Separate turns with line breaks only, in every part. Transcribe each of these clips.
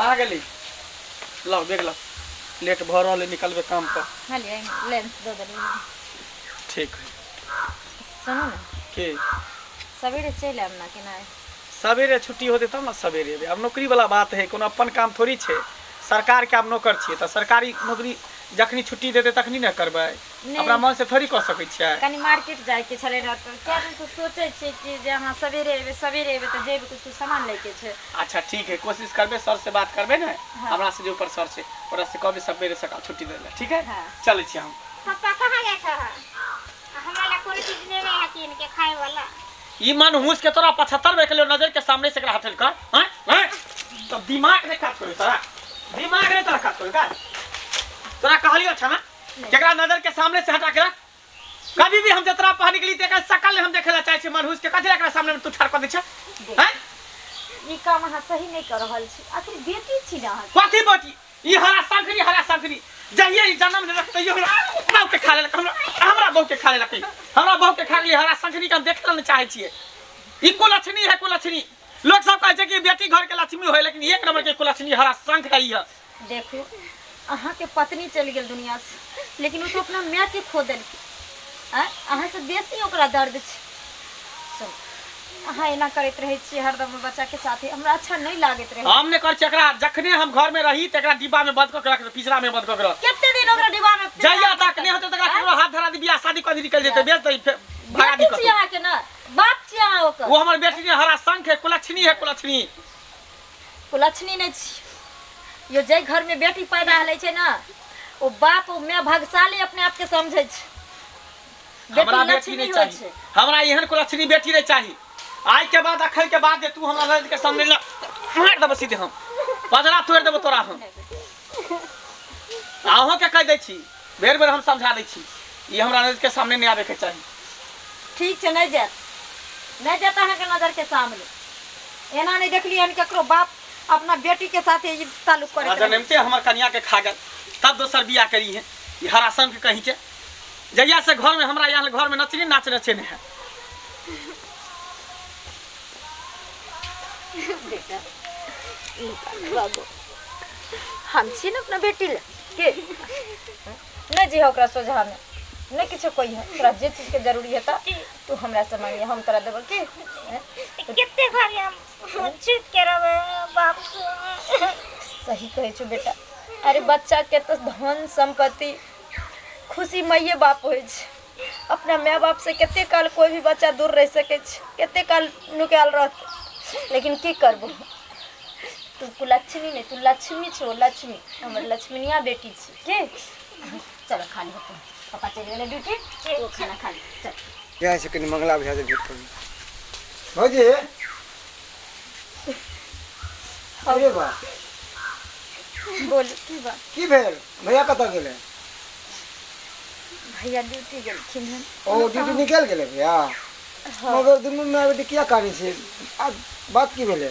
कहाँ गेली? लाउ बैग लाउ, लेट भऽ रहल है, निकलबै काम पर।
हाँ लिअ, लेंस दऽ देलियै।
ठीक है।
सुनू ने।
की?
सवेरे चलि आयब ने कि नहि?
सवेरे छुट्टी होतै तब ने सवेरे एबै। आब नौकरी वाला बात है, कोनो अपन काम थोड़ी छै। सरकारके आब नौकर छियै तऽ सरकारी नौकरी जखनी छुट्टी देतै तखनी ने करबै।
नहि।
अपना मनसँ थोड़ी कऽ सकै छियै।
कनि मार्केट जाइके छलै ने, तऽ कए दिनसँ सोचै छियै कि जे अहाँ सवेरे एबै, सवेरे एबै तऽ जेबै, किछु किछु सामान लैके छै।
अच्छा ठीक है, कोशिश करबै, सर से बात करबै ने। हमरा से जे ऊपर सर छै ओकरा से कहबै सवेरे सकाल छुट्टी दै लए। ठीक है?
हाँ।
चलै छी हम।
पप्पा कहाँ जाइ छह? हमरा लए कोनो चीज लेने है कीन के खाय वाला?
ई मनहूस के तोरा 75 बेर कहलियौ नजर के सामने से एकरा हटेल कर। हैं हैं, तब दिमाग नहीं काज करू तोरा, दिमाग नहीं तोरा काज करू का? तोरा कहलियो छना केकरा नजर के सामने से हटा के रख। कभी भी हम जतरा पह निकली त एकर शकल हम देखे ला चाहे छी मनहूस के। कथि ला एकरा सामने में तू ठाड़ कर दै छै? हैं?
ई काम अहाँ सही नहि कऽ रहल छी, आखिर बेटी छी ने अहाँ।
कथी बेटी? ई हरा शंखनी, हरा शंखनी जहिया ई जन्म लेलक तहियो हमरा बहू के खा लेलक। हमरा हमरा बहू के खा लेलक ई। हमरा बहू के खा गेली हरा शंखनी के हम देखे ला नहि चाहै छियै। ई कुलक्षणी है, कुलक्षणी। लोग सब कहै छै कि बेटी घर के लक्ष्मी होय, लेकिन एक नंबर के कुलक्षणी हरा शंख है ई है।
देखू, अहाँके पत्नी चलि गेल दुनिया से, लेकिन ओ तऽ अपना मायके खो देलकै। आँय, अहाँसँ बेसी ओकरा दर्द छै। सुन, अहाँ एना करैत रहै छियै हरदम बच्चाके साथे, हमरा अच्छा नहि लागैत रहै।
हम नहि करै छियै एकरा। जखने हम घर में रही तऽ एकरा डिब्बा में बंद कऽ के रख देबै, पिंजरा में बंद कऽ के रख।
कते दिन ओकरा डिब्बा में?
जहिया तक नहि होतै तकरा केकरो हाथ धरा दी, बियाह शादी कऽ दी, निकलि जेतै, बेच दी, फेर भगा दी
बेटी छी
कतौ।
अहाँके ने, बाप छी अहाँ ओकर।
ओ हमर बेटी नहि, हरा शंख है, कुलक्षणी है, कुलक्षणी।
कुलक्षणी नहि छी यो। जाहि घरमे बेटी पैदा होलै छै ने, ओ बाप ओ माय भाग्यशाली अपने आपके समझै छै। बेटी
हमरा बेटी
लक्ष्मी
नहीं
होइ
चाही
छै।
हमरा एहन कुलक्षणी बेटी नहीं चाही। आइ के बाद, अखन के बाद जे तू हमरा नजर के सामने ला मार देबो सीधे, हम पजरा तोड़ि देबो तोरा। हम अहूँ के कहि दै छी, बेर बेर हम समझा दै छी, ई हमरा नजर के सामने नहीं आबे के चाही।
ठीक छै, नहि जायत, नहि जायत अहाँके नजरके सामने। एना नहि देखलियै हन ककरो बाप अपना बेटी के साथे ई ताल्लुक करैत रहै।
जनमते हमर कनिया के खा गेल, तब दोसर बियाह करी है ई हरासन के कहीं के। जहिया से घर में हमरा यहाँ घर में नचनी नाच नचे नहीं है।
बेटा बाबू, हम छी ने अपना बेटी ले के नहि जे ओकरा सोझामे नहि किछो कोई है। तोरा जे चीजके जरूरी हेतऽ तू हमरा से मांगिए, हम तोरा देबो की।
कते घड़ी हम चुप के रहबै बाप?
सही कहै छौ बेटा। अरे बच्चाके तऽ धन सम्पत्ति खुशी माइए बाप होइ छै। अपना माय बापसँ कते काल कोइ भी बच्चा दूर रहि सकै छै, कते काल नुकायल रहतै? लेकिन की करबो, तू कुलक्षणी नहि, तू लक्ष्मी छौ, लक्ष्मी, हमर लक्ष्मीनिया बेटी छी। के चलो, खा लिहो तू, पापा चलि गेलै ड्यूटी, तू खाना खा ली, चल।
जाइ छै कनि मंगला भैया से भेंट करू। भौजी, अरे बा।
बोल, की बात?
की भेल? भैया कतऽ गेलै?
भैया ड्यूटी गेलखिन हन।
ओ ड्यूटी निकलि गेलै भैया? मगर दुनू माय बेटी किया कानै छै? आ बात की भेलै?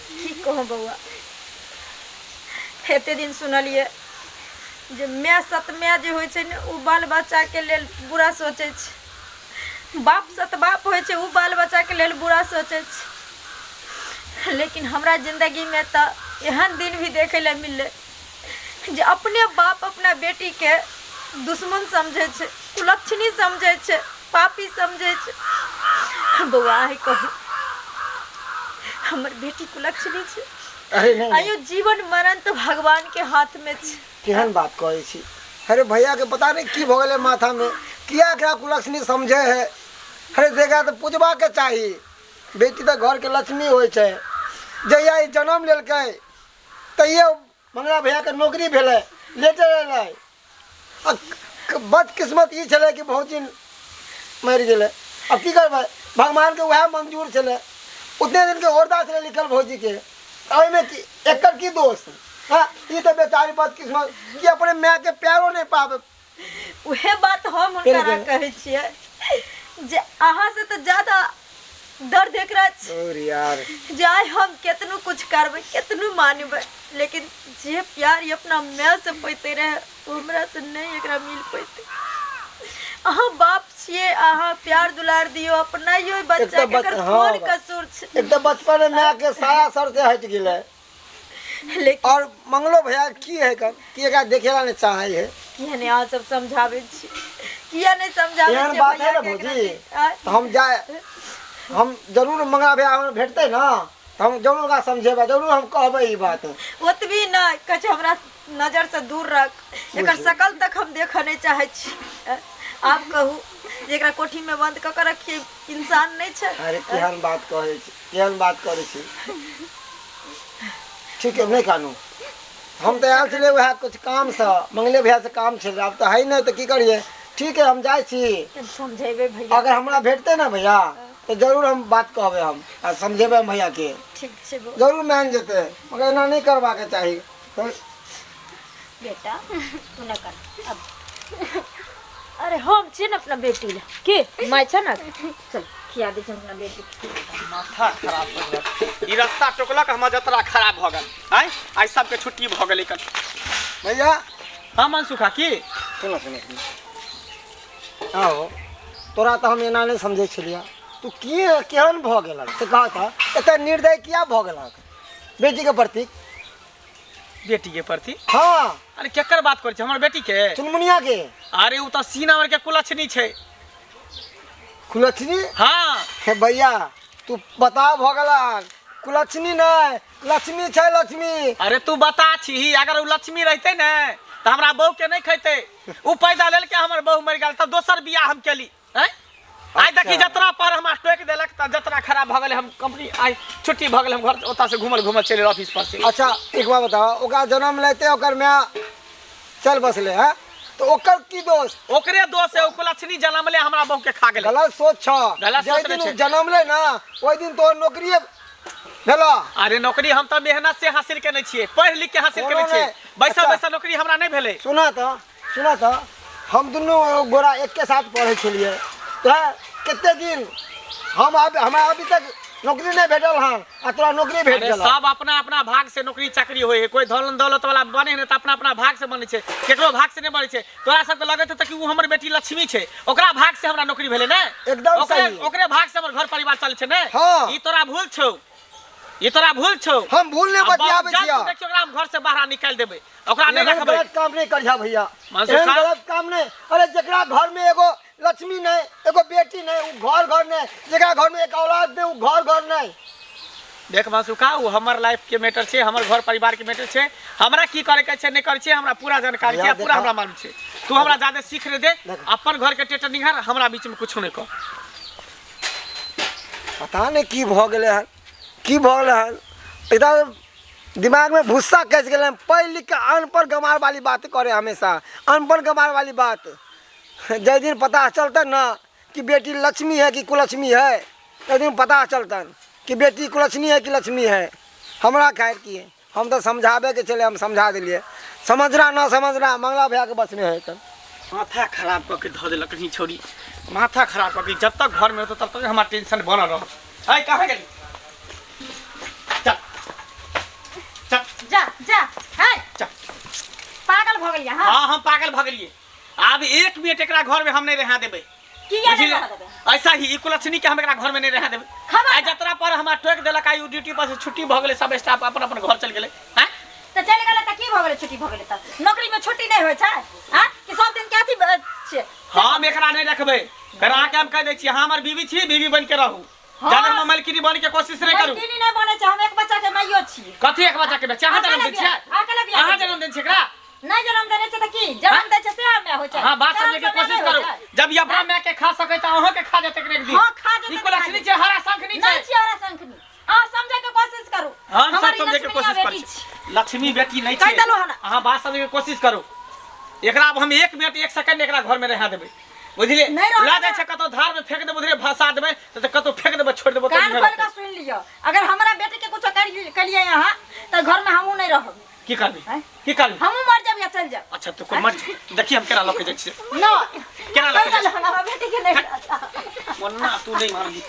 की कहूँ बौआ, एते दिन सुनलियै जे माय सत माय जे होइ छै ने, ओ बाल बच्चाके लेल बुरा सोचै छै, बाप सत बाप होइ छै, ओ बाल बच्चाके लेल बुरा सोचै छै, लेकिन हमरा जिन्दगीमे तऽ एहन दिन भी देखै लए मिललै जे अपने बाप अपना बेटीके दुश्मन समझै छै, कुलक्षणी समझै छै, पापी समझै छै। बौआ, अहीं कहू, हमर बेटी कुलक्षणी छै?
अरे नहि।
आयो, जीवन मरण तऽ भगवान के हाथ में छै।
केहन बात कहै छी? अरे भैया के पता नहीं की भऽ गेलै माथामे, किया एकरा कुलक्षणी समझै है? अरे देखा तऽ पूजबाके चाही, बेटी तऽ घरके लक्ष्मी होइ छै। जहिया ई जन्म लेलकै तहिये मंगला भैयाके नौकरी भेलै, लेटर एलै, आ बदकिस्मत ई छलै कि भौजी मरि गेलै। आब की करबै, भगवानके उएह मंजूर छलै, उतने दिनके औरदा छलै लिखल भौजीके, ओहिमे की एकर की दोष? हँ, ई तऽ बेचारी बदकिस्मत कि अपने मायके प्यारो नहि पाबै।
उहे बात हम हुनकरा कहै छियै जे अहाँ से तऽ ज्यादा दर्द एकरा छै।
और यार
जे आइ हम केतनो कुछ करबै, केतनो मानबै, लेकिन जे प्यार ई अपना माय से पैते रहे, ओ हमरा से नहि एकरा मिल पैते। अहाँ बाप छियै, अहाँ प्यार दुलार दियौ, अपनाइयो ई बच्चा के, एकर कोन कसूर छै?
एक तऽ बचपन में माय के साया सर से हटि गेलै।
लेकिन
और मंगलो भैया की है कर कि एकरा देखेला नहीं चाहे है।
किया नहीं अहाँ सब समझाबै छी, किया नहीं समझाबै
एहन
छियै
बात है
भैया
ना
के एकरा
भौजी,
के? आँय?
तऽ हम जाय, हम जरूर मंगला भैया हमरा भेटतै ना तऽ हम जरूर ओकरा समझेबै, जरूर हम कहबै ई बात।
ओतबी नहि कहै छै हमरा नजर से दूर रख, एकर शकल तक हम देखऽ नहि चाहै छी। आब कहू जे एकरा कोठी में बंद कऽ के रखिए, इंसान नहि छै?
अरे केहन बात कहै छी, केहन बात करै छी। ठीक है, नहि कानू। हम तऽ आयल छलियै वएह किछु कामसँ, मंगले भैयासँ काम छलै, आब तऽ है नहि तऽ की करियै। ठीक है, हम जाइ छी।
समझेबै भैया।
अगर हमरा भेटतै ने भैया तऽ जरूर हम बात कहबै हम आ समझेबै हम भैयाके।
ठीक छै बौआ।
जरूर मानि जेतै, मगर एना नहि करबाके चाही।
बेटा तू नहि कर अब।
अरे हम छियै ने अपना बेटी लए, के माय छै ने, चल खिया दै छी अपना बेटी।
माथा खराब भऽ गेल, ई रास्ता टोकलक हमर जतरा खराब भऽ गेल। आँय आइ सबके छुट्टी भऽ गेलै कन।
भैया।
हाँ मनसुखा की?
सुनो सुनो सुनो, आओ तोरा तऽ हम एना नहि समझै छलियै, तू की केहन भऽ गेलक से कह तऽ, एते निर्दय किया भऽ गेलक बेटीके प्रति?
बेटी के प्रति?
हाँ।
अरे केकर बात करै छी, हमर बेटी के?
चुनमुनिया के।
अरे उ तऽ सीना के कुलक्षणी छै।
कुलक्षणी?
हाँ।
हे भैया तू बता भऽ गेलक, कुलक्षणी नहि लक्ष्मी छै, लक्ष्मी।
अरे तू बता छी, अगर उ लक्ष्मी रहते ने तऽ हमरा बहू के नहीं खैते। उ पैदा लेलके हमर बहू मरि गेल तब दोसर बियाह हम केली। आँय आइ देखी जतरा पर हमरा टोकि देलक तऽ जतरा खराब भऽ गेलै, हम कंपनी आइ छुट्टी भऽ गेल, हम घर ओतऽ से घूमल घूमल चलि ऑफिस पर से।
अच्छा एक बात बताओ, ओकरा जन्म लेते ओकर माय चल बसले है तो ओकर की दोष?
ओकरे दोष है, ओ कुलक्षणी जन्मले हमरा बहू के खा गेलै।
गलत सोच छ।
गलत सोच
जाहि दिन
नहि छै।
जन्मले ना ओहि दिन तोहर नौकरिए भेला।
अरे नौकरी हम तऽ मेहनत से हासिल केने छियै, पढ़ि लिख के हासिल केने
कोनो
छियै,
नहि।
बैसल
अच्छा।
बैसल नौकरी हमरा नहि भेलै।
सुना तऽ, सुना तऽ, हम दुनू गोरा एकके साथ पढ़ै छलियै, तोरा कते दिन हम हमरा अभी तक नौकरी नहि भेटल हन आ तोरा नौकरी भेट
अरे
गेल।
सब अपना अपना भाग से नौकरी चाकरी होइ है, कोई धन दौलत वाला बने है तऽ अपना अपना भाग से बनै छै, केकरो भाग से नहि बनै छै। तोरा सबके लगैत हेतौ कि ओ हमर बेटी लक्ष्मी छै, ओकरा भाग से हमरा नौकरी भेलै ने?
एकदम सही।
ओकरे भाग से हमर घर परिवार चलै छै ने?
हाँ।
ई तोरा भूल छौ, ई तोरा भूल छौ।
हम भूल नहि
आ बहुत
बतियाबै
जल्द
छियौ।
देखियौ ओकरा हम घर से बाहर निकालि देबै, ओकरा नहि
एहन
रखबै।
गलत काम नहि करिहा भैया,
मनसुख
एहन
खा।
गलत काम नहि। अरे जकरा घर में एगो लक्ष्मी नहीं, एगो बेटी नहीं, उ घर घर नहीं, जकरा घर में एक औलाद नहीं, उ घर घर नहीं।
देख मनसुखा, उ हमर लाइफ के मैटर छै, हमर घर परिवार के मैटर छै, हमरा की करे के छै नहीं करे छै हमरा पूरा जानकारी छै,
भैया,
पूरा
देखा।
हमरा मालूम छै। तू हमरा ज्यादा सीख रे दे,
देखा।
अपन घर के टेटर निहार, हमरा बीच में कुछो नहीं कह।
पता नहीं की भऽ गेलै हन, की भऽ गेलै हन, एकदम दिमाग में भुस्सा कस गेलै हन। पढ़ि लिख के अनपढ़ गमार वाली बात करे, हमेशा अनपढ़ गमार वाली बात। जाहि दिन पता चलतन ना कि बेटी लक्ष्मी है कि कुलक्ष्मी है, ताहि दिन पता चलतन कि बेटी कुलक्ष्मी है कि लक्ष्मी है। हमरा खैर की है, हम तऽ समझाबैके छलै, हम समझा देलियै। समझना ना समझना मंगला भैयाके बसमे है। तब
माथा खराब कऽ के धऽ देलक ही छौड़ी, माथा खराब कऽ के। जब तक घर में रहतौ तब तक हमरा टेंशन बनल रहत। आइ कहाँ गेली? चल चल
जा जा, है
चल।
पागल भऽ गेलियै? हाँ
हाँ हम पागल भऽ गेलियै। आब एक मिनट एकरा घर में हम नहीं रहा देबै।
किया नहीं
बुझलियै?
रह देबै?
ऐसा ही ई कुलक्षणी के हम एकरा घर में नहीं रहा देबै।
खबर
आइ जतरा पर हमरा टोकि देलक, आइ उ ड्यूटी पर से छुट्टी भऽ गेलै, सब स्टाफ अपन अपन घर चलि गेलै। आँय?
तऽ चलि गेलै तऽ की भऽ गेलै? छुट्टी भऽ गेलै तऽ नौकरी में छुट्टी नहि होइ छै? आँय? कि सब दिन के अथी छै?
हम एकरा नहीं रखबै। फेर अहाँके हम कहि दै छी, अहाँ हमर बीवी छी, बीवी बनि के रहू।
हाँ।
जादा हम मालकिनी बनि के कोशिश नहीं करू।
मालकिनी नहि बनै छै, हम एक बच्चा के माइयो छी।
कथी एक बच्चा के बच्चा? अहाँ जन्म दै छियै?
अहाँ केला बियाह
अहाँ
केलियै?
जन्म दै छियै एकरा?
नहि जन्म देने छै तऽ की जन्म दै छै से माय होइ छै?
हाँ बात
जन्म
समझे के
से माय
कोशिश
नहि होइ
करू।
छै।
जब ई अपना माय के खा सकै तऽ अहों के खा जेतै एक दिन।
हाँ, खा जेतै
ई
तऽ
कुलक्षणी
खा
छै, हरा शंख नहि
नहि
छै।
छियै हरा शंखनी, अहाँ समझे के कोशिश करू।
हम सब
हमर ई
समझे के
लक्ष्मीनिया
कोशिश करै
बेटी
छी। लक्ष्मी बेटी नहीं
कहि
छै।
देलहुँ हन।
अहाँ बात समझे के कोशिश करू। एकरा अब हम एक मिनट एक सेकंड एकरा घर में रहा देबै, बुझलियै?
नहि रहऽ
लऽ जाइ
देबै।
छै कतौ धार में फेंक देबै, उधरे भसा देबै, तऽ कतौ फेंक देबै, छोड़ि देबै,
कान
तऽ
खोल के सुनि लिअ, अगर हमरा बेटी के कुछो करियै अहाँ तऽ घर में हमहूँ नहीं रहब।
की करबी?
आँय?
की करबी?
हमहूँ मर जाब या चलि जाब।
अच्छा तू मर जा। देखी हम केना लऽ के जाइ छियै।
न
केना लऽ के जाइ
कहि देलहुँ हमरा बेटी के नहीं लऽ जा।
छियै? ओना तू नहीं मानबी।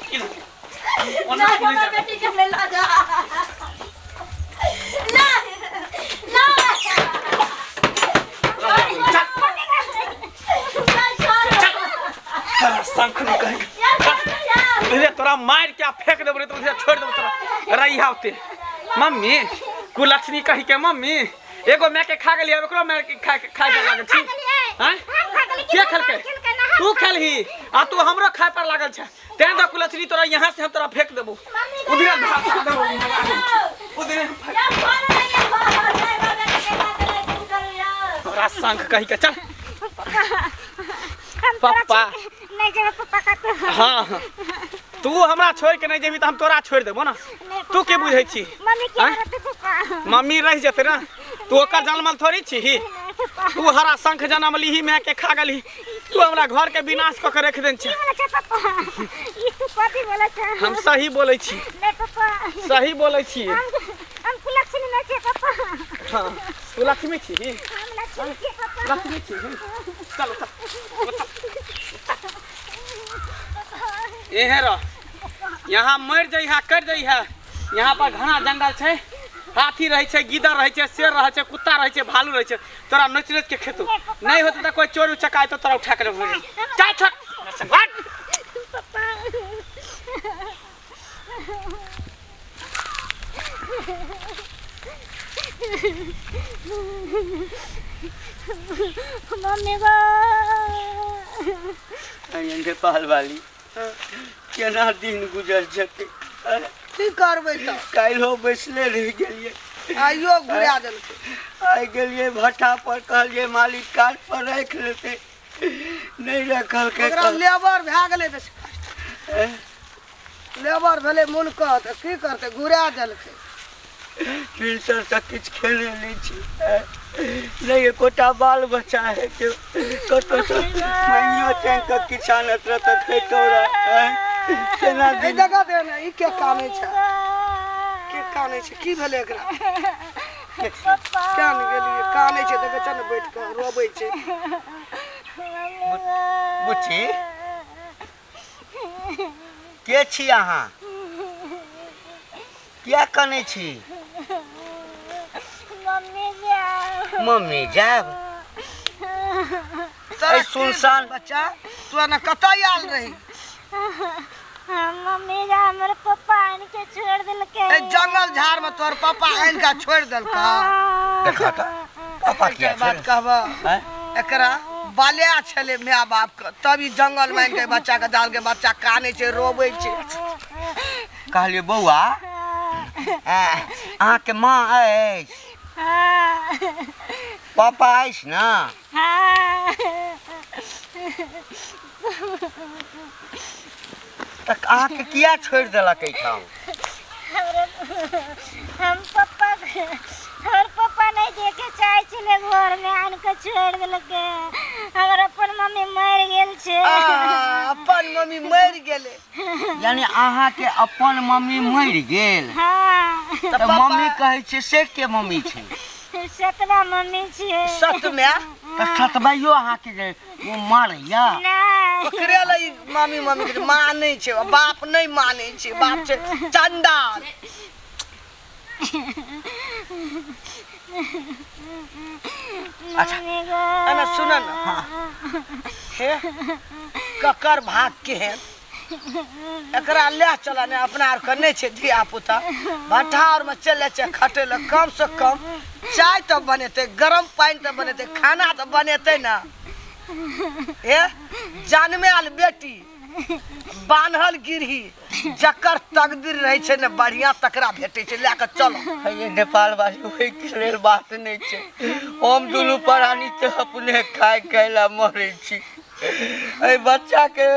ओना
नहीं
तू नहीं
हमरा
जा।
बेटी के नहीं लऽ जा। नहीं नहीं
तोरा शंख नहीं कहेंगे। रे तोरा मार के आ फेंक देबो रे, तो उधरे छोड़ देबो तोरा। रहिया होते। मम्मी कुलक्षणी कही के मम्मी एगो माय के खा गेली, अब एकरो माय के खा खा के लागल छी। हैं? के खेलकै? तू खेलही आ तू हमरो खाए पर लागल छै, तें दऽ कुलक्षणी तोरा यहाँ से हम तोरा फेंक देबो, उधरे भाग देबो, उधरे तोरा शंख कही के। चल पप्पा
नहीं जेबै पप्पा का तो।
हाँ हाँ, तू हमरा छोड़ के नहीं जेबी तऽ हम तोरा छोड़ देबो ना। तू के बुझै छी?
मम्मी के
आँय?
रहतै पप्पा।
मम्मी रहि जेतै ना, तू ओकर जनमल थोड़ी छीही। तू हरा शंख जनम लीही, माय के खा गेलही, तू हमरा घर के विनाश कऽ के रखि देने छै।
की बोलै छै पप्पा? ई तू कथी बोलै छै?
हम सही बोलै छी।
नहीं पप्पा,
सही बोलै छी।
हम कुलक्षणी नहीं छियै पप्पा।
हाँ, तू लक्ष्मी छीही।
हम लक्ष्मी छियै पप्पा।
लक्ष्मी छीही। चलो चल, एहे रह, यहाँ मरि जइहा, कटि जइहा। यहाँ पर घना जंगल छै, हाथी रहै छै, गीदड़ रहै छै, शेर रहै छै, कुत्ता रहै छै, भालू रहै छै, तोरा नोचि नोचि के खेतौ। नहीं होतौ तऽ कोई चोर उचक्का अयतौ, तोरा उठा के लऽ जेतौ। चल छोड़।
पप्पा मम्मी गो।
नेपाल वाली केना दिन गुजर जेतै?
की करबै तऽ?
काल्हिो बैसले रहि गेलियै,
आइयो घुरा देलकै।
आइ गेलियै भट्ठा पर, कहलियै मालिक काज पर राखि लेतै, नहि रखलकै।
ओकरा लेबर भए गेलै बेसी, लेबर भेलै मुल्क, तऽ की करतै, घुरा देलकै।
भिनसरसँ किछु खेने नहि छी, नहि एकोटा बाल बच्चा है के कतौसँ माँगियो चाँगि कऽ किछु आनत रह तऽ खैतौ रह। केना
एहि
दिन
जगह दे ने, ई के कानै छै? के कानै छै? की भेलै एकरा? क्या ने गेलियै? कानै छै, देखै छ ने, बैठ कऽ रोबै छै।
बुच्ची, के छी अहाँ? किया कनै छी?
मम्मी जाओ।
मम्मी जायब?
तोरा
सुनसान
बच्चा, तू ने कतऽ आयल रही?
मम्मी जा, हमर पप्पा आनि के छोड़ देलकै।
एहि जंगल झाड़ में तोहर पापा आनि कऽ छोड़ि देलकौ?
देखा तऽ पापा किया
एकटा बात कहबऽ?
आँय?
एकरा बाल्या छलै माय बाप के, तब ई जंगल में आनि के बच्चा के डाल के, बच्चा कानै छै, रोबै छै।
कहलियै बौआ, अहाँके माँ अछि? पापा अछि ने? तऽ अहाँके किया छोड़ि देलक एहिठाम?
हम पप्पा, हमर पप्पा नहीं देखे चाहे छलै, घर में आनि के छोड़ देलकै। हमर अपन मम्मी मरि गेल छै।
आ, अपन मम्मी मरि गेलै।
यानी अहाँके अपन मम्मी मरि गेल?
हाँ।
तऽ मम्मी कहै छै से के मम्मी छै?
सतवा मम्मी छै।
सत माय।
तऽ सतबैयो अहाँके जे ओ मारैया?
नहि।
ओकरे लए ई मामी मम्मी के मानै छै, बाप नहि मानै छै, बाप छै चंडाल।
अच्छा।
मम्मी गो।
एना सुन ने, हे ककर भाग केहन, एकरा ले चल ने, अपना आरके नहि छै धिया पुता, भट्ठा आरमे चलि जाइ छै खटै लए, कम से कम चाय तऽ बनेतै, गरम पानि तऽ बनेतै, खाना तऽ बनेतै ने। हे जनमे आयल बेटी बान्हल गिरही, जकर तकदीर रहै छै ने बढ़िआँ, तकरा भेटै छै। लए कऽ चलो।
हे नेपाल वाली, ओहिके लेल बात नहि छै, हम दुनू प्राणी तऽ अपने खाय खाय लए मरै छी, एहि बच्चाके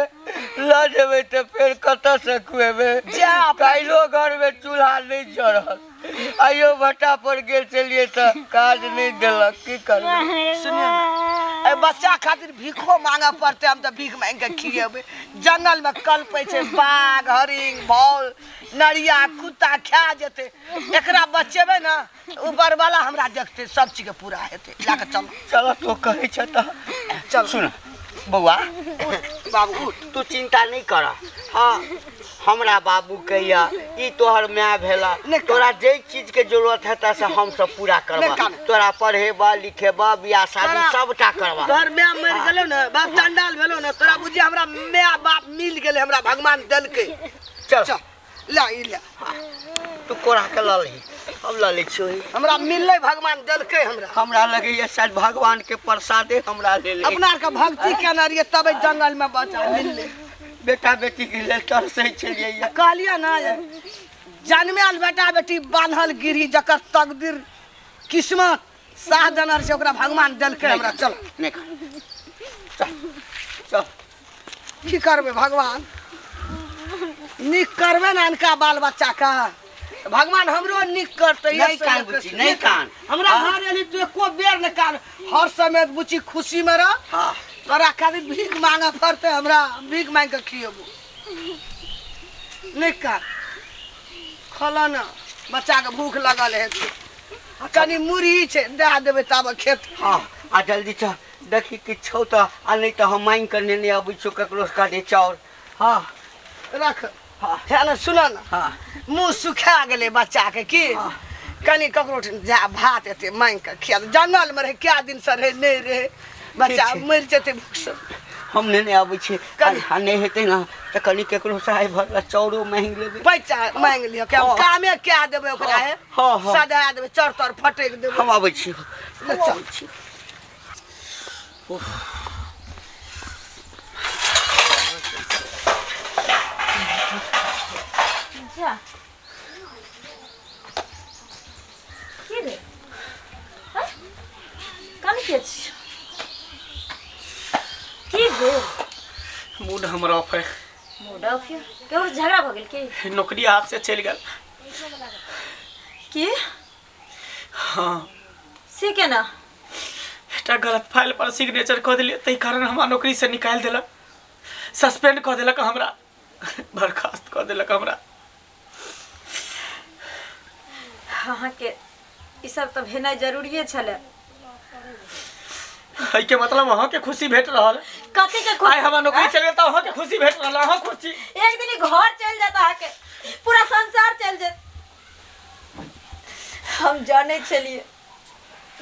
लऽ जेबै तऽ फेर कतऽसँ खुएबै?
जा
काल्हिो घरमे चूल्हा नहि जरल, आइयो भट्टा पर गेल छलियै तऽ काज नहि देलक, की करबै?
सुनियौ ने, एहि बच्चा खातिर भीखो मांगऽ पड़तै, हम तऽ भीख मांगि कऽ खिएबै। जंगलमे कलपै छै बाघ, हरिण, भौल, नरिया, कुत्ता खा जेतै, एकरा बचेबै ने ऊपर वाला हमरा देखतै, सब चीजके पूरा हेतै। लए कऽ चलो।
चल, तो कहै छ तऽ
चल।
सुन बौआ।
बाबू उठ।
तू चिंता नहीं कर, हाँ, हमरा बाबू के या ई तोहर माय भेला,
नहि।
तोरा जे चीज के जरूरत हेतै से हम सब पूरा करबा।
नहि कान।
तोरा पढ़ेबा लिखेबा, बियाह शादी
तोरा-
सबटा करबा।
तोहर माय मरि गेलौ ने, बाप चंडाल भेलौ ने, तोरा बुझिए हमरा माय बाप मिल गेलै, हमरा भगवान देलकै।
चल।
चल।
ला ई ला।
तू कोरा के लऽ लही, हम लऽ लै छियौ।
हमरा मिललै, भगवान देलकै हमरा।
हमरा लगैया शायद भगवान के प्रसादे हमरा लेल।
अपना आरके भक्ति केने रहियै तब एहि जंगल में बच्चा मिललै।
बेटा बेटी के लेल तरसै छलियै।
कहलियै ना, जन्मायल बेटा बेटी बान्हल गिरी, जकर तकदीर किस्मत साथ देने छै ओकरा भगवान देलकै हमरा। चल।
नहि खा, चल चल।
की करबै, भगवान नीक करबै ने अनका बाल बच्चाके, भगवान हमरो नीक करतै।
नहि कान बुच्ची, नहि कान।
हमरा घर एली तू एको बेर नहि कान। हर समय बुच्ची खुशी में रह।
हाँ।
तोरा खाली भीख मांगे पड़तै, हमरा भीख मांगि कऽ खिएबो। नहि कान। खोलऽ ने, बच्चाके भूख लगल हेतै। आ कनि मुरही छै, दए देबै ताबे खेत।
हाँ, आ जल्दी चल, देखी किछु छौ तऽ, आ नहि तऽ हम मांगि कऽ नेने अबै छियौ ककरो से कनि चाउर। हाँ।
रख। हे ने, सुन ने।
हाँ।
मुँह सुखा गेलै बच्चाके, की कनि ककरो ठाम जा भात एते मांगि कऽ खिया दे। जंगलमे रहै, कए दिनसँ रहै, नहि रहै बच्चा,
ठीक छै।
मरि जेतै भूखसँ।
हम नेने अबै छी।
कनि-
आ नहि हेतै ने तऽ कनि ककरो से आइ भरला चाउरो मांगि लेबै।
पैसा मांगि लिअ के हम
हाँ।
कामे कए देबै ओकरा हे।
हाँ, हाँ।
सधा देबै, चर तर फटकि देबै।
हम अबै छी, हम
चल।
अबै छी।
जा, की रे? हँ? कान के छी? की भेल?
मूड हमर ऑफ है।
मूड ऑफ यऽ? केकरो से झगड़ा भऽ गेल की?
नौकरी हाथ से चलि गेल।
की?
हाँ।
से केना?
एकटा गलत फाइल पर सिग्नेचर कऽ देलियै, ताहि कारण हमरा नौकरी से निकालि देलक, सस्पेंड कऽ देलक हमरा, बर्खास्त कऽ देलक हमरा।
अहाँके ई सब तऽ भेनाइ जरूरिए छलै।
एहिके मतलब अहाँके खुशी भेट रहल?
कथी के खुशी?
आइ हमरा नौकरी चलि गेल तऽ अहाँके खुशी भेट रहल? अहाँ खुश छी?
एक दिन ई घर चलि जायत, अहाँके पूरा संसार चलि जायत।
हम जानै छलियै,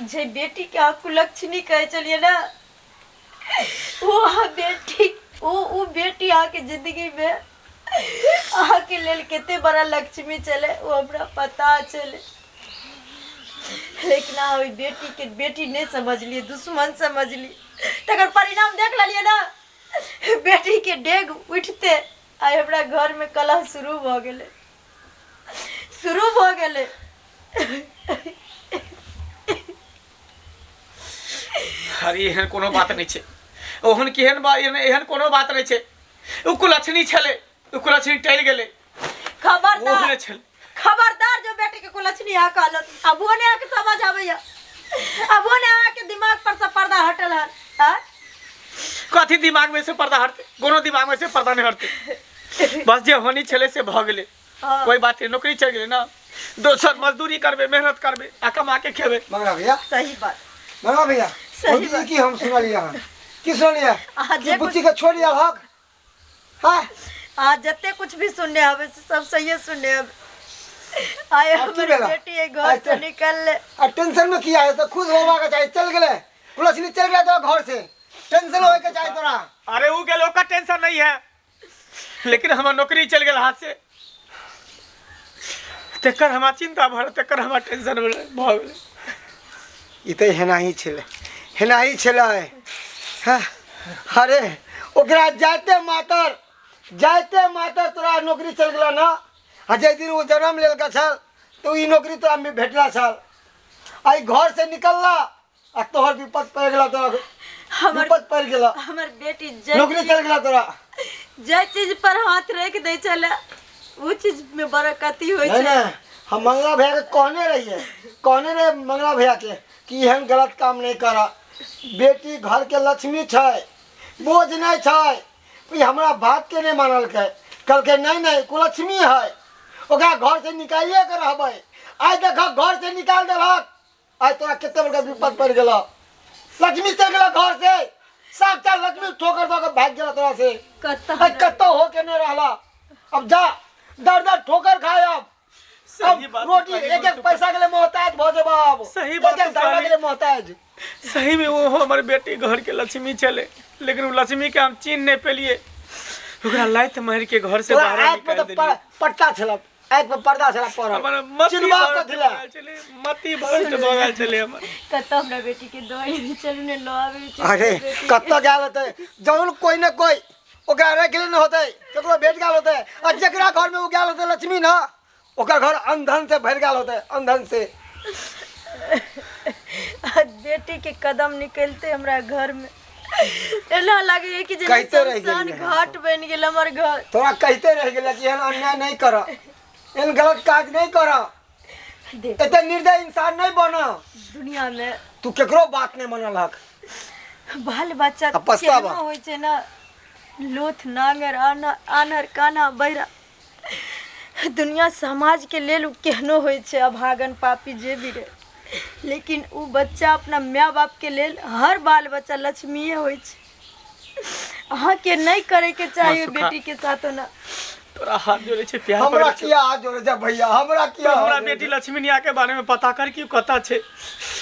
जे बेटीके अहाँ कुलक्षणी कहै छलियै ने, ओ अहाँ बेटी, ओ बेटी अहाँके जिंदगीमे अहाँके लेल कते बड़ा लक्ष्मी छलै, ओ हमरा पता छलै। लेकिन अहाँ ओहि बेटीके बेटी नहि समझलियै, दुश्मन समझलियै। तकर परिणाम देख लेलियै ने। बेटीके डेग उठिते आइ हमरा घरमे कलह शुरू भऽ गेलै, शुरू भऽ गेलै।
अरे, एहन कोनो बात नहि छै। ओहन केहन बा, एहन एहन कोनो बात नहि छै। ओ कुलक्षणी छलै, ओ कुलक्षणी टलि गेलै।
खबरदार!
ओहने छलै।
खबरदार जो बेटी के कुलक्षणी अहाँ कहलत। अबो ने अहाँके समझ आबैया, अबो ने अहाँके दिमाग पर से पर्दा हटल हन? आँय?
कथी दिमाग में से पर्दा हटतै? कोनो दिमाग में से पर्दा नहि हटतै। बस जे होनी छलै से भऽ गेलै।
हाँ।
कोई बात नहीं, नौकरी चलि गेलै ना, दोसर मजदूरी करबै, मेहनत करबै आ कमा के खेबै।
मंगला भैया।
सही बात।
मंगला भैया।
सही
भौजी,
बात।
की हम सुनलियै अहाँ? की सुनलियै?
अहाँ
कि
जे
बुच्ची के छोड़ि हक? हाँ।
अहाँ जते कुछ भी सुनने हवे से सब सहिए सुनने हवे। आइ
आब की
हमर
भेला?
बेटी एहि घर से
अच्छा।
निकलले।
आ टेंशन में किया है? तो खुश होबाक चाही। चल गेलै कुलक्षणी, चल गेलै तोरा घर से, टेंशन होय के चाही तोरा।
अरे, उ गेल ओकर टेंशन नहीं है, लेकिन हमर नौकरी चलि गेल हाथ से, तेकर हमरा चिंता भर, तेकर हमरा टेंशन भऽ गेलै।
ई तऽ हेनाही छलै, हेनाही छलै। हाँ, अरे ओकरा जाइते मातर, जाइते मातर तोरा नौकरी चलि गेलऽ ने। आ जाहि दिन ओ जन्म लेलका छल तऽ ई नौकरी तोरा भेटला छल। आइ घर से निकलला आ तोहर विपद पड़ि गेला तोरा।
हमर
विपद पड़ि गेला।
हमर बेटी जे
नौकरी चलि गेला तोरा।
जे चीज पर हाथ रख दै छलै ओ चीज में बरकती होइ
नहीं
छै।
नहीं, हम मंगला भैया के कहने रहिए, कहने रहे मंगला भैया के कि एहन गलत काम नहीं करा, बेटी घर के लक्ष्मी छै, बोझ नहीं छै। ई हमरा बात के नहीं मानलकै, कहलकै नहीं नहीं, कुलक्ष्मी है, ओकरा घर से निकालिए के रहबै। आइ देख, घर से निकाल देलक। आइ तोरा कते बड़का विपद पड़ि गेल। लक्ष्मी चलि गेल घर से, साक्षात लक्ष्मी ठोकर दऽ के भागि गेल तोरा से।
कतऽ?
आइ कतौ हो के नहीं रहला। अब जा, दर दर ठोकर खाय अब।
सही
अब
बात
रोटी
कहली।
एक एक पैसा के लिए मोहताज भऽ जेबा अब।
सही बात
एक एक दाना
कहली।
के लिए मोहताज।
सही में वो हमर बेटी घर के लक्ष्मी छलै, लेकिन ओ लक्ष्मी के हम चिन्ह नहीं पेलिए। ओकरा लात मारि के घर से
तोरा
बाहर
आँख पे
निकाल
तऽ
देलियै।
पट्टा छल, आँख पे पर्दा छल पड़ल।
हमर मति
चिन्हबा
भ्रष्ट
कथी लए?
भऽ गेल छलै, मति भ्रष्ट भऽ गेल छलै हमर।
कतऽ हमरा बेटी के दऽ चलू ने लऽ आबै छी।
अरे
बेटी के।
कतऽ गेल होतै? जौन कोई ने कोई ओकरा राखि लेने होतै, ककरो भेट गेल होतै। आ जकरा घरमे ओ गेल होतै लक्ष्मी ने, ओकर घर अंधन से भरि गेल होतै, अंधन से।
आ बेटी के कदम निकलते हमरा घर में एना लगे कि जेना
कहिते रहि
शमशान
गेलियै।
घाट बनि गेल हमर घर।
तोरा कहिते रहि गेलै कि एहन अन्याय नहि कर, एहन गलत काज नहि कर,
देख
एते निर्दय इंसान नहि बन।
दुनिया में
तू केकरो बात नहि मनलहक।
बाल बच्चा
आ पछतावा।
केहनो होइ छै ने, लोथ नांगर आन्हर काना बहिरा, दुनिया समाज के लेल उ केहनो होइ छै अभागन पापी जे भी रहे, लेकिन उ बच्चा अपना माय बाप के लेल हर बाल बच्चा लक्ष्मीए होइ छै। अहाँके नहि करे के चाही
सुखा।
बेटी के साथ ओना।
तोरा हाथ जोड़े छै, प्यार
हमरा
पकड़ै छै।
किया हाथ जोड़े छै भैया? हमरा किया
हमरा
हाथ जोड़े
बेटी
छै?
लक्ष्मीनिया के बारे में पता कर कि कतऽ छै,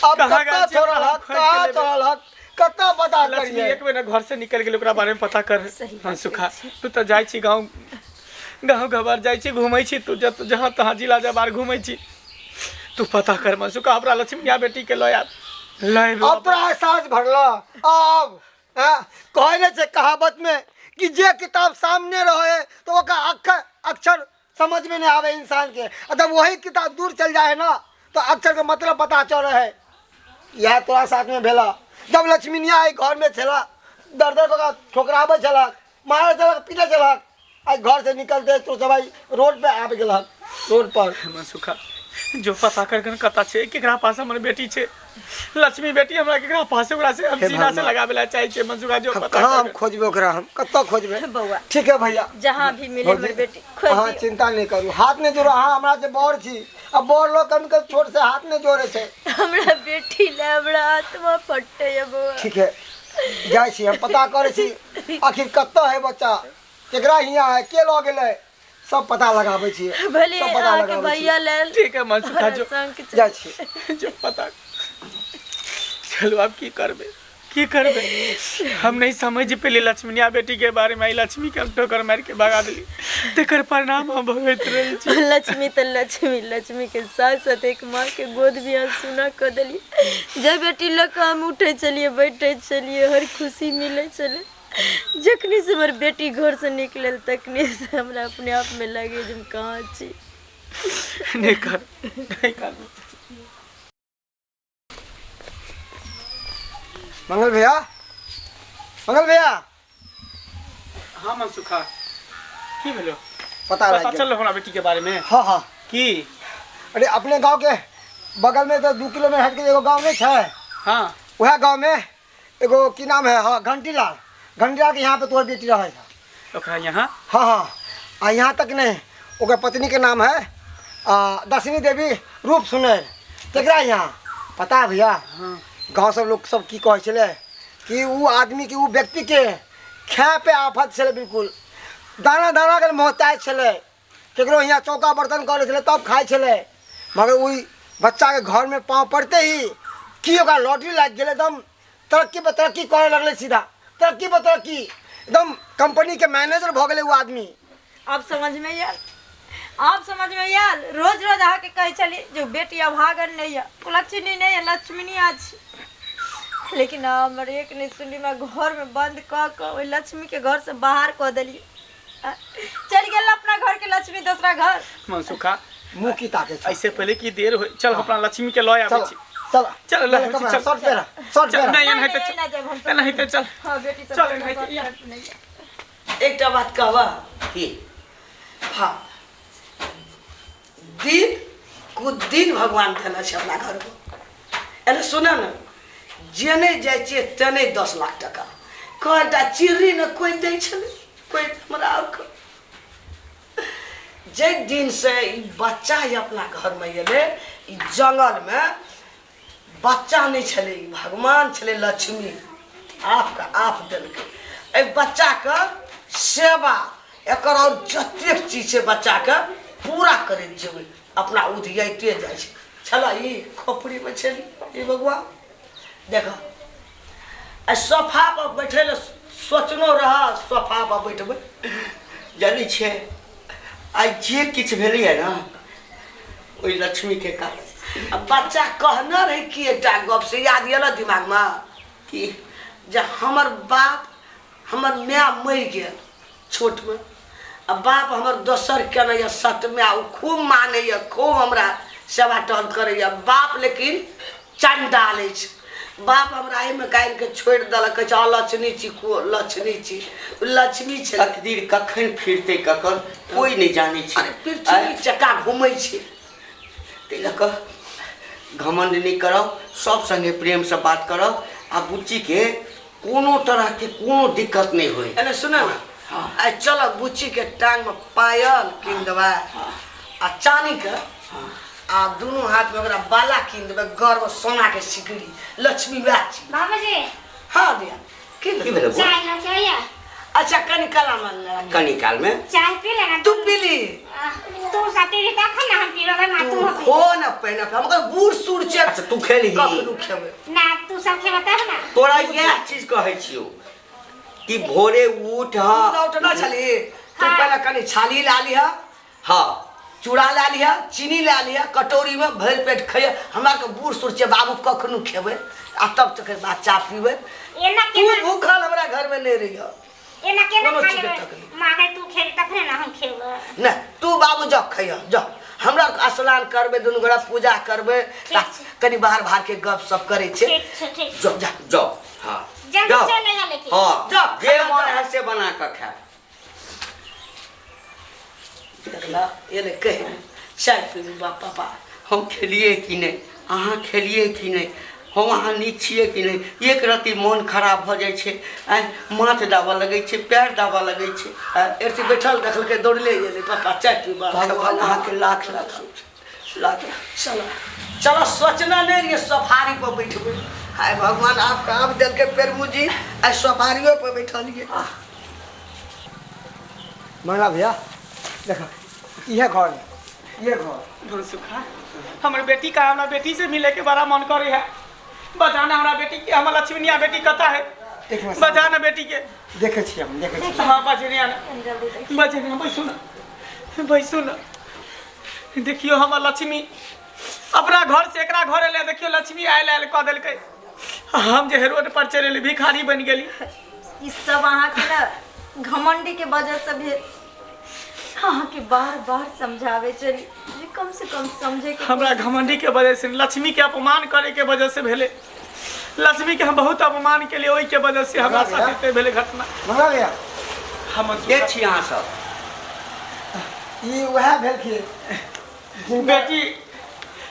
अब
कहाँ गेल
कतऽ
छै,
छोड़ल हक,
खोजि के
कहाँ
लेबै।
छोड़ल हक, कतऽ पता
लक्ष्मी
करियै?
एक बेर घर से निकल गेल, ओकरा बारे में पता कर।
सही
हाँ
बात
सुखा,
छै।
तू तऽ जाइ छी गाँव गाँव घबर जाइ छी, घूमै छी तू जत जहाँ तहाँ जिला जबार घूमै छी, तू पता कर मन सुखा, हमरा लक्ष्मीनिया बेटी के लऽ आब, लऽ आबि।
अब तोरा एहसास भरल अब? हाँ, कहै नहि छै कहावत में कि जे किताब सामने रहे तो ओकर अक्षर अक्षर समझ में नहीं आवे इंसान के, आ जब वही किताब दूर चल जाए ना तो अक्षर के मतलब पता चल है। इएह तोरा साथ में भेला। जब लक्ष्मीनिया एहि घर में छला, दर दर कऽ ठोकराबै छलक, मारै छलक, पीटै छलक, आइ घर से निकलते तो सब आइ रोड पे आबि गेलक, रोड पर।
मन सुखा, जो पता कर कन कता छै, केकरा पास हमर बेटी छै, लक्ष्मी बेटी हमरा केकरा पास है, ओकरा से हम
हे
सीना से
भगवान।
लगावे ला चाहे छियै। मनसुखा जो
हम
पता
कहाँ हम
कर।
खोजबै ओकरा? हम कतऽ खोजबै?
बौआ।
ठीक है भैया,
जहाँ भी मिले
भौजी,
हमर बेटी खोज
अहाँ
दियौ।
चिंता नहीं करू, हाथ नहीं जोड़ो। अहाँ हमरा से बड़ छी, आ बड़ लोग कभी कभी छोट से हाथ नहीं जोड़े छै।
हमरा बेटी ले हमरा आत्मा फटै ये बौआ।
ठीक है, जाइ छी हम, पता करै छी आखिर कतऽ है बच्चा, केकरा हियाँ है, के लऽ गेलै, सब पता लगाबै छी।
भले
सब पता
अहाँके
लगाबै छी।
भैया लेल
ठीक है मनसुखा, जो
हमरा संग
जाइ छी।
जो पता। चलू आब की करबै, की करबै? हम नहीं समझ पेली लक्ष्मीनिया बेटी के बारे में। आई लक्ष्मी के हम ठोकर मारि के भगा देली, तेकर परिणाम हम भोगैत रहै छी।
लक्ष्मी तऽ लक्ष्मी, लक्ष्मी के साथ साथ एक माँ के गोद भी अहाँ सुना कऽ देलियै। जे बेटी लऽ कऽ हम उठै छलियै, बैठै छलियै, हर खुशी मिलै छलै, जखनी से हमर बेटी घर से निकलल तखनी से हमरा अपने आप में लगे जे हम कहाँ छी।
नहीं कर, नहीं कर।
मंगल भैया, मंगल भैया।
हाँ मनसुखा, की भेलो?
पता
पता
लागि गेल।
चललो हमरा बेटी के बारे में?
हाँ हाँ।
की?
अरे अपने गांव के बगल में तो 2 किलोमीटर हट के एगो गांव नहीं छै?
हाँ।
वएह गांव में एगो की नाम है, हाँ, घंटीलाल, घंटीलाल के यहाँ पे तोहर बेटी रहे है।
ओकरा यहाँ?
हाँ हाँ, आ यहाँ तक नहीं, ओकर पत्नी के नाम है दशनी देवी रूप सुनैर, तकरा यहाँ पता है भैया?
हाँ।
गाँव सब लोग सब की कहै छलै कि उ आदमी के, उ व्यक्ति के खाए पे आफत छलै, बिल्कुल दाना दाना के मोहताज छलै, केकरो यहाँ चौका बर्तन करै छलै तब खाइ छलै, मगर ओहि बच्चा के घर में पाँव पड़ते ही की ओकरा लॉटरी लागि गेलै, एकदम तरक्की पर तरक्की करे लगलै, सीधा तरक्की पर तरक्की, एकदम कंपनी के मैनेजर भऽ गेलै ओ आदमी।
आब समझ में आयल, आब समझ में आयल। रोज रोज अहाँके कहै छलियै जे बेटी अभागन नहि यऽ, कुलक्षणी नहि यऽ, लक्ष्मीनी अछि, लेकिन अहाँ हमर एक नहि सुनली। हमरा घरमे बंद कऽ कऽ ओहि लक्ष्मीके घरसँ बाहर कऽ देलियै। चलि गेल अपना घरके लक्ष्मी दोसरा घर।
मनसुखा,
मुँह की ताकै छै?
ऐसे पहले की देर हो, चल अपना लक्ष्मी के लऽ आबै
चल
छी।
चल
चल, लऽ आबै छी, चल।
शर्ट पहिरा, शर्ट
चल
पहिरा।
नहीं
नहि,
एनाहिते
नहि,
चल,
एना जायब हमसब।
एनाहिते चल।
हाँ बेटी सब
चल, एनाहिते, या।
एकटा बात कहबा?
की?
हाँ, दिन कुदिन भगवान देने छै अपना घरमे। एने सुन ने, जेने जाइ छियै तेने 10 लाख टका कएटा चिड़री ने कोइ दै छलै, कोइ हमरा आरके। जाहि दिनसँ ई बच्चा ई अपना घरमे एलै, ई जङ्गलमे बच्चा नहि छलै, ई भगवान छलै, लक्ष्मी आपके आप देलकै। एहि बच्चाके सेवा एकर आओर जतेक चीज छै बच्चाके पूरा करैत जेबै, अपना उधियाइते जाइ छै। छलै ई खोपड़ीमे छलै ई बगुआ, देख आ सोफा पर बैठे लए सोचनो रह सोफा पर बैठबै।
जानै छियै आइ जे किछु भेलैए ने ओहि लक्ष्मीके कारण।
आ बच्चा कहने रहे कि एकटा गप से याद ये दिमागमे
कि
जे हमर बाप हमर माय मरि गेल छोटमे, आ बाप हमर दोसर केने यऽ सत माय, ओ खूब मानैए, खूब हमरा सेवा टहल करैए बाप, लेकिन चण्डाल अछि बाप। हमरा एहिमे काल्हिके छोड़ि देलक, कहै छै अलक्ष्मी छी, को लक्ष्मी छी, लक्ष्मी छै।
तकदीर कखन फिरतै ककर कोइ नहि जानै छै।
अरे पृथ्वी चक्का घूमै छै।
ताहि लऽ कऽ घमण्ड नहि करब, सब सङ्गे प्रेमसँ बात करब आ बुच्चीके कोनो तरहके कोनो दिक्कत नहि होय।
एने सुन ने, आइ चल बुच्चीके टांगमे पायल कीन देबै आ चानीके, आ दुनू हाथमे ओकरा बाला कीन देबै, गर्व सोनाके सिकड़ी, लक्ष्मी वएह छी।
बाबूजी।
हाँ दिया की
की भेलै?
चाय ना चाहिए?
अच्छा कनी काल में,
कनी काल में
चाय पी लेना।
तू पी ली।
तू साथी भी तखन ना हम पीबै ना, तू
तू खो ना पहिने, हम कह बूढ़ सूढ़ छै।
अच्छा तू खेलही?
कखनो खेबै
ना, तू सब खेबै तब ना।
तोरा इएह चीज कहै छियौ कि भोरे उठ।
तू तऽ उठना छली, तू पहिले कनी छाली ला लिह।
हाँ।
चूड़ा ला लिह, चीनी ला लिह, कटोरी में भरि पेट खइह। हमरा के बूढ़ सूढ़ छै बाबू, कखनो खेबै आ तब तकर बाद चाह पीबै।
एना
तू
केना
भूखल हमरा घर में नहीं रहिह।
एना केना
कोनो
खा
चीजके
लेबै?
तकलीफ।
मागे तू खेबी तखने ना हम खेबै।
नहि तू बाबू जब खइह, जब हमरा स्नान करबै, दुनू गोरा पूजा करबै,
ठीक छै।
कनी बाहर बाहर के गप सप करै छै।
ठीक छै, ठीक छै।
जाओ
जा।
जाओ। हाँ
जल्दी
जाओ।
चल अइहा लेकिन।
हाँ
जाओ,
जे
खाना
मन
जाओ।
है से बना कऽ खायब।
देखला एले कहि चाय पीबू बाप पापा।
हम खेलिए कि नहि, अहाँ खेलिए कि नहि, हम अहाँ नीक छियै कि नहि, एक रत्ती मोन खराब भऽ जाइ छै, आँय माथ दाबऽ लगै छै, पैर दाबऽ लगै छै। आँय
एरती बैठल देखलकै, दौड़ले एलै, पापा चाय पीबा।
भगवान अहाँके लाख लाख शुक्र, लाख लाख।
चलो चलो, सोचना नहीं रहिए सफारी पर बैठबै। हाय भगवान आपका आप देलकै प्रभु जी, आइ सफारियो पर बैठलियै।
मंगला भैया देखा इहे घर है, इहे घर।
सुखा हमर बेटी का हमरा बेटी से मिले के बड़ा मन करे है, बजाना हमरा बेटी के, हमर लक्ष्मीनिया बेटी कता है?
एक मिनट।
बजाना बेटी के।
देखे छियै हम, देखे छियै।
हाँ बजनिया ना, बजनिया बैसू ना, बैसू ना। देखियो हमर लक्ष्मी अपना घर से एकरा घर एलै, देखियो लक्ष्मी आयल आयल कऽ देलकै। हम जे रोड पर चलि एली भिखारी बनि गेली।
ई सब अहाँके ना घमंडी के वजह से भेल। अहाँके बार बार समझावे चली जे कम से कम समझे के
हमरा घमंडी के वजह से लक्ष्मी के अपमान करे के वजह से भेले। लक्ष्मी के हम बहुत अपमान के लिए ओहि के वजह से हमरा साथ एते भेले घटना।
मंगला भैया
हम
के छी अहाँ सब?
ई वएह भेलखिन।
बेटी,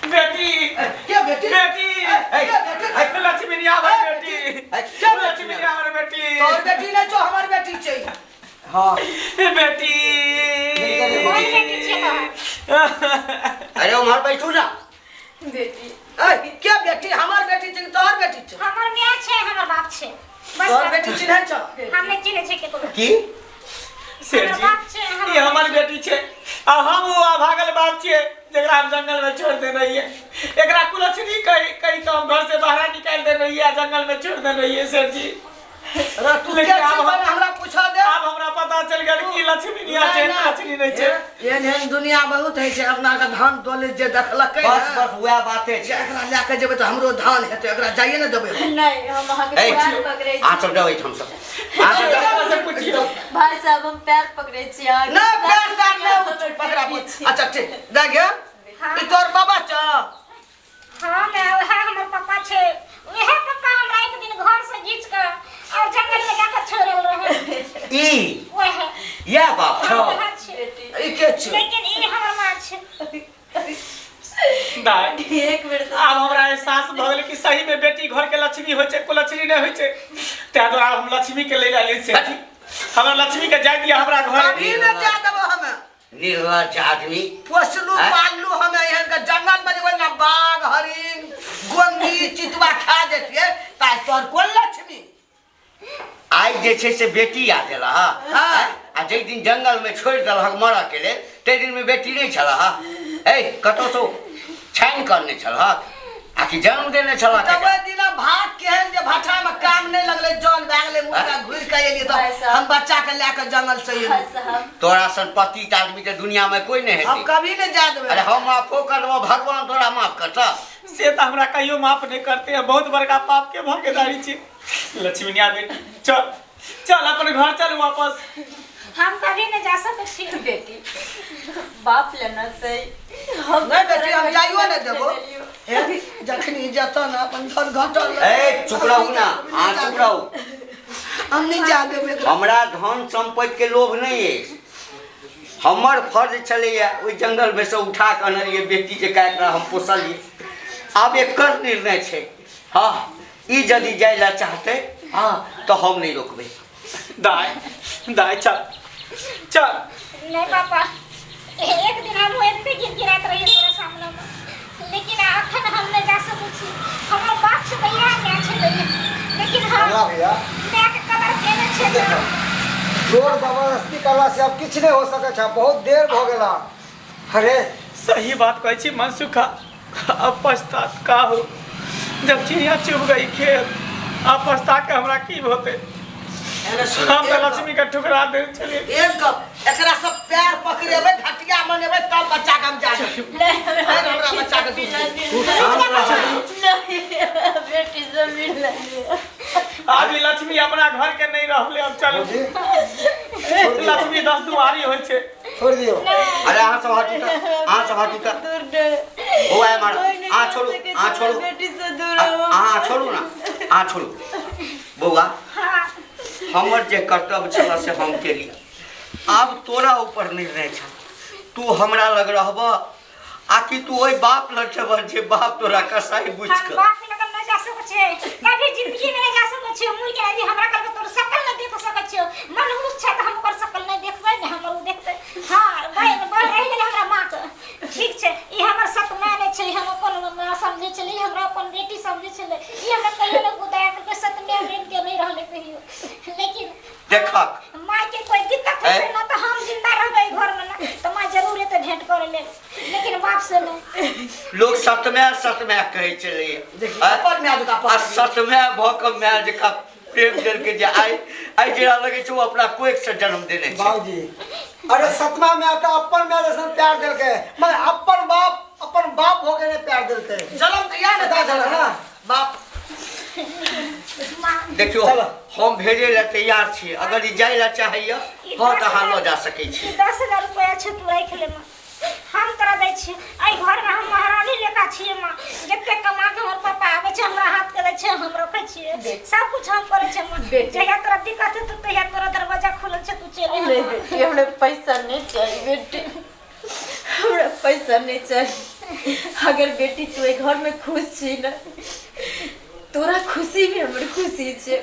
बेटी
के बेटी?
बेटी
बेटी?
लक्ष्मी नहीं आवे बेटी,
के
लक्ष्मी नहीं आवे बेटी।
तोर बेटी नहीं छौ, हमर बेटी छै।
हाँ
बेटी।
कोन बेटी छै तोहर?
अरे उम्हर बैठू ना।
बेटी।
ए, के बेटी? हमर बेटी छै कि तोहर बेटी छै?
हमर माय छै, हमर बाप छै। बस
तोहर बेटी चिन्है छौ?
हम नहि चिन्है छै केकरो।
की
सेठ
हमर
जी
बाप छै, हमर
ई हमर बेटी छै आ हम ओ अभागल बाप छियै जकरा हम जंगल में छोड़ देने रहियै। एकरा कुलक्षणी कहि कहि कऽ हम घर से बाहर निकालि देने रहियै आ जंगल में छोड़ देने रहियै सेठ जी।
रे तू के
लेकिन
छी?
आब
पहिले हमरा पूछऽ दे।
आब हमरा पता चलि गेल कि लक्ष्मी नहीं छै, लक्ष्मी नहीं छै।
एहन एहन दुनिया बहुत होइ छै, अपना के धान दौलत जे देखलकै
बस
ने,
बस वएह बाते
जे
छै।
एकरा लए के जेबै तऽ हमरो धान हेतै, एकरा जाइए ने देबै हम।
नहीं हम अहाँके
ए,
पैर पकड़ै छी।
अहाँ सब जाउ एहिठाम सब, अहाँ सब जाउ।
हमरा से पुछियौ।
भाई साहब हम पैर पकड़ै छी अहाँके।
नहि पैर तार नहि पकड़ा। अच्छा ठीक दे गे, ई तोहर बाबा छौ?
हाँ मैं वएह हमर पापा छै। वएह पापा हमरा एक दिन घर से घीच कऽ और जंगल में जाकर छोड़ल रहे।
ई
वएह
इएह बाप छौ?
वएह छै।
ई के छै?
लेकिन ई हमर माँ छै।
दाइ
एक बेर तऽ
आब हमरा एहसास भऽ गेल कि सही में बेटी घर के लक्ष्मी होइ छै, कुलक्ष्मी नहि होइ छै। ताहि दुआरे हम लक्ष्मी के ले आयल से हमरा लक्ष्मी के जाय दिया हमरा घर।
कभी नहि जाय देबो हमे।
निर्लज्ज आदमी।
पोसलू
आँय?
पाललू हमे एहन के जंगल में जेबै ना बाघ हरिण गोंगी चितुआ खा जेतियै, ताहि तोहर कोन लक्ष्मी?
आइ जे छै से बेटी आ गेल हँ, आ जाहि दिन जंगल में छोड़ि देलहक मरऽ के लेल ताहि दिन में बेटी नहि छल हँ? ए कतौसँ छानि कऽ नहि छलहक? आ कि जन्म देने छला
तऽ ओहि दिना भाग केहन जे भट्ठा में काम नहीं लगले जन भए गेलै मुर्गा घुरि के एलियै
भाई
तऽ
साहब।
हम बच्चा के लए के जंगल से
भाई
एलियै
साहब
तोरा सन पतित आदमी के दुनिया में कोई नहीं
हम
हेतै
कभी नहीं जा देबै
अरे हम माफो करबो भगवान तोरा माफ करता
से तऽ हमरा कहियो माफ नहि करते हैं बहुत बड़का पाप के भागीदारी छी लक्ष्मीनिया बेटी चल चल अपन घर चल वापस
हम कभी नहीं जा सकै छी
बेटी बाप लेना सही हम
नहीं बेटी हम जाइयो नहीं देबो
देलियो।
हे जखनी जतऽ ने अपन धन घटल
ए चुप रहू ना अहाँ चुप रहू
हम नहीं जा देबै एकरा।
हमरा धन संपत्ति के लोभ नहीं अछि हमर फर्ज छलैया ओहि जंगलमे से उठा कऽ अनलियै बेटी जकाँ एकरा हम पोसलियै आब एकर निर्णय छै हँ ई यदि जाय लए चाहतै हँ तऽ हम नहि रोकबै
दाय दाय चल चल
नहीं पापा एक दिन हम एते गिड़गिड़ाइत रहिए तोरा सामने में लेकिन अखन हम नहीं जा सकै छी हमर बाप छै तऽ इएह माय छलै लेकिन हम
हमरा भैया
माय के कदर केने छै
देखो जोर जबरदस्ती करला से अब किछु नहि हो सकै छै बहुत देर भऽ गेला अरे
सही बात कहै छी मनसुखा अब पछतात का हो जब चिड़िया चुभ गई खेत अब पछता के हमरा की होते
एने सुन,
हम तऽ
एक गप,
लक्ष्मी के ठुकरा दे छलियै
एक गप एकरा सब पैर पकड़ेबै घटिया मनेबै तब बच्चा के हम जा देबै
नहीं
हमरा बच्चा के दूध दे।
तू शांत रह
नहीं बेटी से मिल
आब ई लक्ष्मी अपना घर के नहीं रहले अब चलू
जी छोड़ दियौ
लक्ष्मी दस दुआरी होइ छै
छोड़ दियौ
अरे अहाँ सब हटू तऽ अहाँ सब हटू तऽ
दूर नहीं
बौआ एम्हर
कोई नहीं
अहाँ
जा
छोड़ू
सकै
अहाँ
छै
छोड़ू
बेटी से दूर हो
अहाँ छोड़ू ना अहाँ छोड़ू बौआ
हाँ
हमर जे कर्तव्य छल से हम केलियै आब तोरा ऊपर निर्णय छल तू हमरा लग रहबह आ कि तू ओहि बाप लग जेबह जे बाप तोरा कसाई बुझि
हम
कऽ
बाप लगन नहीं जा सकै छियै कभी जिंदगी में नहीं जा सकै छियै मुड़ के यदि हमरा कहलकै तोर शकल नहीं देख सकै छियै मनहूस छै तऽ हम ओकर शकल नहीं देखबै ने हमर ओ देखतै हाँ बहन बहन रहि गेलै हमरा माँ के ठीक छै ई हमर सत माय नहि छै हम अपन माँ समझै छलै ई हमरा अपन बेटी समझै छलै ई हमरा कहियो नहि गुदाया केलकै सत माय बनि के नहि रहलै कहियो लेकिन
देखक
माय के कोई दिक्कत
ऐ?
होतै ना तऽ हम जिंदा रहबै घर में ना तऽ माय जरूर एतै भेंट करे लेल लेकिन बाप से नहीं
लोग सतमाय सतमाय कहै छलैया
देखी
आँय?
अपन माय जकाँ
आ
पकड़ि
सतमाय भऽ कऽ माय जकाँ प्रेम देलकै जे आइ आइ जेना लगै छै ओ अपना कोखि से जन्म देने छै
बाबूजी अरे सतमा में आता अपन माय जैसन प्यार देलकै मगर अपन बाप अपन बाप हो गए प्यार देलकै
जन्म तऽ इएह ने
पता चलल ना?
बाप
देखियौ
चलो।
हम भेजै लए तैयार छी अगर ई जाइ लए चाहैया हँ तऽ अहाँ लऽ जा सकै छी
10,000 रुपया छै तू राखि ले माँ हम तोरा दै छियै एहि घरमे हम महारानी लेखा छियै माँ जते कमा के हमर पापा आबै छै हमरा हाथ के दै छै हम रखै छियै सब कुछ हम करै छियै माँ जहिया तोरा दिक्कत हेतौ तहिया तोरा दरवाजा खुलल छै तू चलि
नहीं
अइहे माँ।
बेटी हमरा पैसा नहीं चाहिए बेटी हमरा पैसा नहीं चाहिए अगर बेटी तू एहि घर में खुश छी ना तोरा खुशी में हमर खुशी छै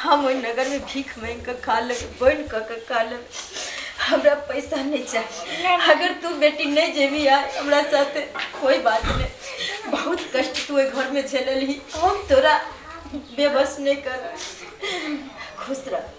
हम ओहि नगर में भीख मांगि कऽ खा लेबै बनि कऽ के खा लेबै हमरा पैसा नहीं चाहिए अगर तू बेटी नहीं जेबी आय हमरा साथे कोई बात नहीं बहुत कष्ट तू ओहि घर में झेललही हम तोरा बेबस नहीं कर खुश रह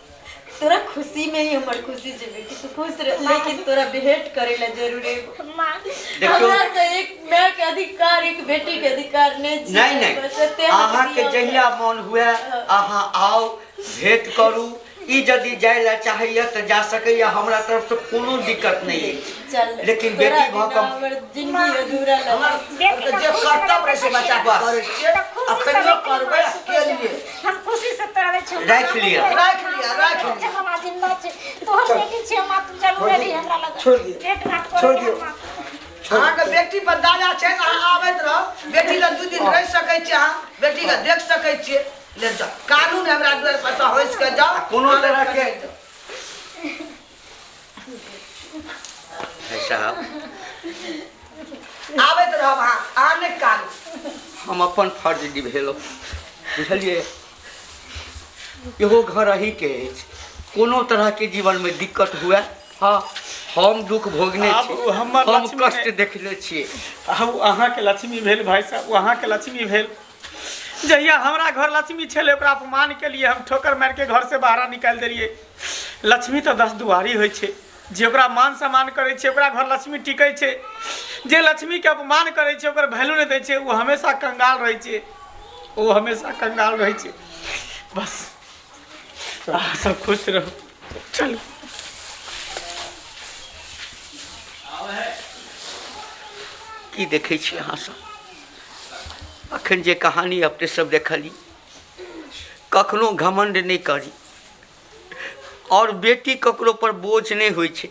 तोरा खुशी में ही हमर खुशी छै बेटी तू खुश रह लेकिन तोरा भेंट करे ला जरूर एगो
माँ
देखियौ
हमरा से एक माय के अधिकार एक बेटी के अधिकार नहीं छै
नहीं नहीं
बस एते हम
अहाँके
दियौ।
जहिया मन हुए अहाँ आउ भेंट करू ई यदि जाय लए चाहैया तऽ जा सकैया हमरा तरफ से कोनो दिक्कत नहि अछि
चल
लेकिन
तोरा
बेटी भऽ
बिना
कऽ
हमर जिंदगी अधूरा
हमर
लगे
बेटी
जे
के खुश
कर्तव्य रहै से बच्चा के
बस।
करै छियै
तऽ खुशी से
अखनियो
राखि
करबै
लिअ,
के लिए
हम खुशी से तोरा दै छियौ
राखि लिअ।
राखि लिअ, राखि लिअ।
माँ जिंदा छै तोहर बेटी छै माँ तू जरूर एबही हमरा लग
छोड़ दियौ।
भेंट घाट
छोड़
करे
दियौ।
माँ
अहाँके बेटी पर दादा छै ने अहाँ आबैत रहब बेटी लग दू दिन रहि सकै छियै अहाँ बेटीके देख सकै छियै ले जाउ कानून हमरा दुआरि पर से हँसि कऽ जाउ
कोनो तरहके भाई साहब
आबैत रहब अहाँ अहाँ नहि कानू
हम अपन फर्ज निभेलहुँ बुझलियै इहो घर अहीँके अछि कोनो तरहके जीवनमे दिक्कत हुए हँ हम दुख भोगने
आब
छी
ओ हमर
हम
लक्ष्मी
कष्ट
नहि।
देखले छियै
आब ओ अहाँके लक्ष्मी भेल भाई साहब ओ अहाँके लक्ष्मी भेल जहिया हमरा घर लक्ष्मी छलै ओकरा अपमान के लिए हम ठोकर मारि के घर से बाहर निकालि देलियै लक्ष्मी तऽ दस दुआरी होइ छै जे ओकरा मान सम्मान करै छै ओकरा घर लक्ष्मी टिकै छै जे लक्ष्मीके अपमान करै छै ओकर वैल्यू नहि दै छै ओ हमेशा कंगाल रहै छै ओ हमेशा कंगाल रहै छै बस अहाँ सब खुश रहू चलू
की देखै छी अहाँसभ अखन जे कहानी अपने सब देखली कखनो घमण्ड नहि करी आओर बेटी ककरो पर बोझ नहि होइ छै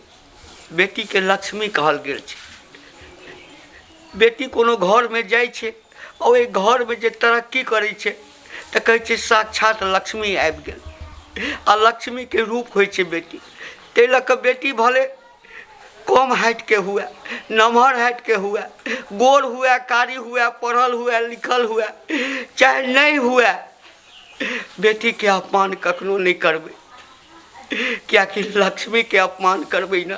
बेटीके लक्ष्मी कहल गेल छै बेटी कोनो घरमे जाइ छै आ ओहि घरमे जे तरक्की करै छै तऽ कहै छै साक्षात लक्ष्मी आबि गेल आ लक्ष्मीके रूप होइ छै बेटी ताहि लऽ कऽ बेटी भले कम हाइटके हुए नमहर हाइटके हुए गोर हुए कारी हुए पढ़ल हुए लिखल हुए चाहे नहि हुए बेटीके अपमान कखनो नहि करबै किएकि लक्ष्मीके अपमान करबै ने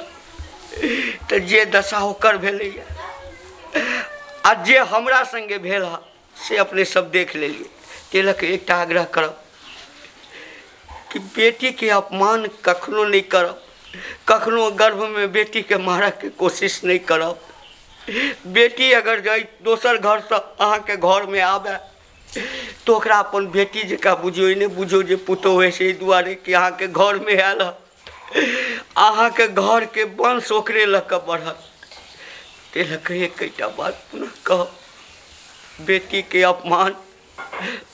तऽ जे दशा ओकर भेलैए आ जे हमरा सङ्गे भेल हँ से अपने सब देख लेलियै ताहि लऽ कऽ एकटा आग्रह करब कि बेटीके अपमान कखनो नहि करब कखनो गर्भमे बेटीके मारऽके कोशिश नहि करब बेटी अगर जँ दोसर घरसँ अहाँके घरमे आबय तऽ ओकरा अपन बेटी जकाँ बुझियौ ई नहि बुझियौ जे पुतोहु अछि एहि दुआरे कि अहाँके घरमे आयल हँ अहाँके घरके वंश ओकरे लऽ कऽ बढ़त ताहि लऽ कऽ एकेटा बात पुनः कहब बेटीके अपमान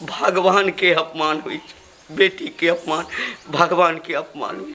भगवानके अपमान होइ छै बेटीके अपमान भगवानके अपमान होइ छै।